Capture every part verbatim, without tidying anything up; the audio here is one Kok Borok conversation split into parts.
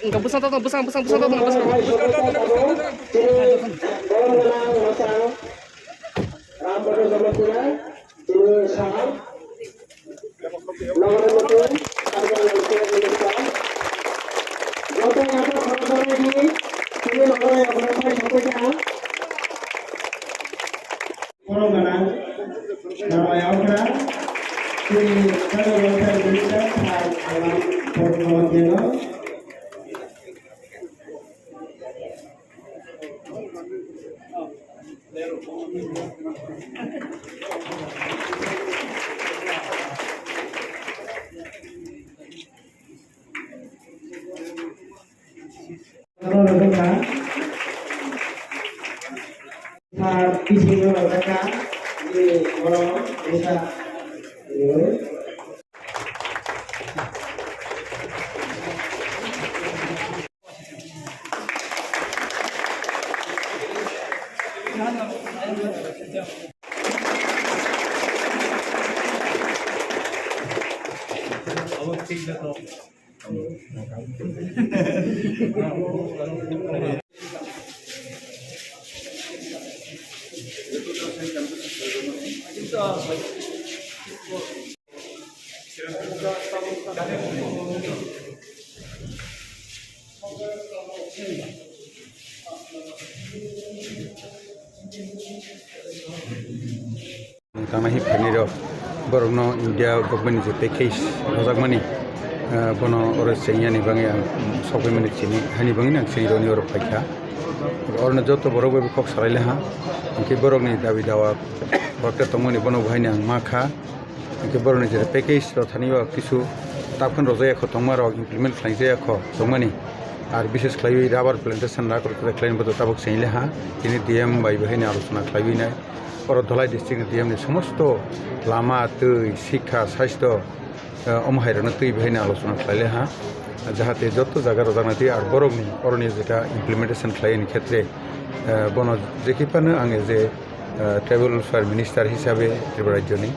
Enggak, bwsang totong, bwsang, bwsang, bwsang totong, bwsang. Borok gwnang Narwai Okra, chini Tribal Welfare Minister, Sir Alam Borok Babantiano. Sir, bisingo rwjakha, bini borok bwsa. Tangna hi phainai rok, borokno India government ni je package rwjakmani, ah, bono oro chengya ni bagwi ang sokphaimani chini, haini bagwi ang chini roni oro phaikha. Oro no joto borok bai kok salai le ha, hwnkhe borokni dabi dawa borok tongmani bono bo haino ang ma kha. Hwnkhe borokni je package rok thani o kisu takhon rwjak ya kho tongma rok implement khlai jaya kho tongmani. Ar bises khlaiwi rubber plantation na kwrwk kwrwk khlaini bodo tabuk chengya le ha, tini D M bai bo haino alochona khlaiwi nai. Oro Dhalai district ni D M ni somosto lama, twi, sikha, sastho, eh, omo hai rokno twi bai haino alochona khlai le ha. Jahate joto jaga rwjaknai twi ar borokni oroni jeta implementation khlai ni khetre, eh, bono jekhi phano ang je, eh, Tribal Welfare Minister hisabe Tripura rajyoni,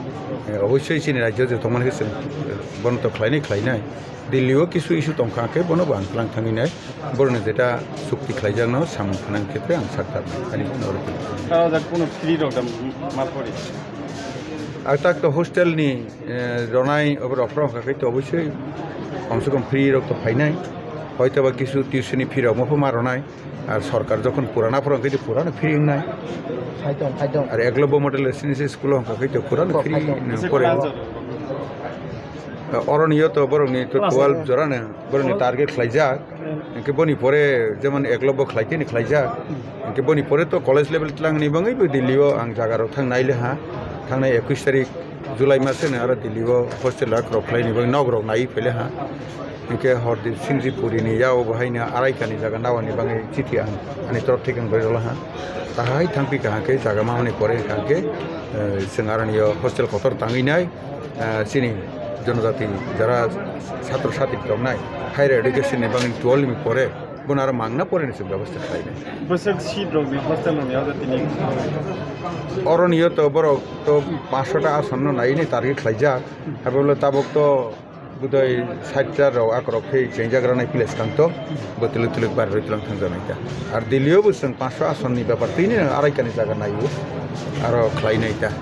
eh, obossoi chini rajyo je tongmani khe chwng, eh, bono to khlainai khlainai. Delhi o kisu issue tongkha khe bono bo ang tlang thangwi nai. Borokni jeta chukti khlaijakno samung phanang khetre ang sak tar ani bono oro. Aro jak kuno free rok dam ma pori. Ar tak to hostel ni, eh, ronai obo rok rok kha khe to obossoi kom se kom free rok to phainai. Hoito ba kisu tuition ni fee rok mo pho ma ronai. Ar sorkar jokhon purana phoro hwnkhe purano free wngnai. Ar Eklavya Model Residential School o hwnkha khe to purano free pore. Oroni yo to borokni to twelve jorano borokni target khlaijak. Hwnkhe boni pore jemon Eklavya khlaiteni khlaijak. Hwnkhe boni pore to college level tlangni bagwi bo Delhi o ang jaga rok thang nai le ha. Thangnai ekush tarik July mas ni aro Delhi o hostel rok rok khlaini bagwi nok rok nai phai le ha. Hwnkhe Hordip Singh Ji Puri ni yao bo haino arai kani jaga nawani bagwi chithi ang ani torok thik ang bai rwla ha. Tahai thangpi kaham khe jaga mamani pore hwnkha khe, eh, chwng aroni yo hostel kotor tangwi nai. Ah, chini jonojati jara satro satri tongnai, higher education ni bagwi twelve ni pore bono aro mangna pore ni chwng bebostha khlainai. Bwswk seat rok ni hostel rok ni aro tini? Oro ni yo to borok to panchsho ta ason no nai ni target khlaijak. Haibo tabok to budai sait ta rok akorok khe chengjak ranai place kang to bo twlwk twlwk bar roi twlang thang janai ta. Ar Delhi o bo chwng panchsho ason ni bepar tini arai kani jaga nai o aro khlainai ta.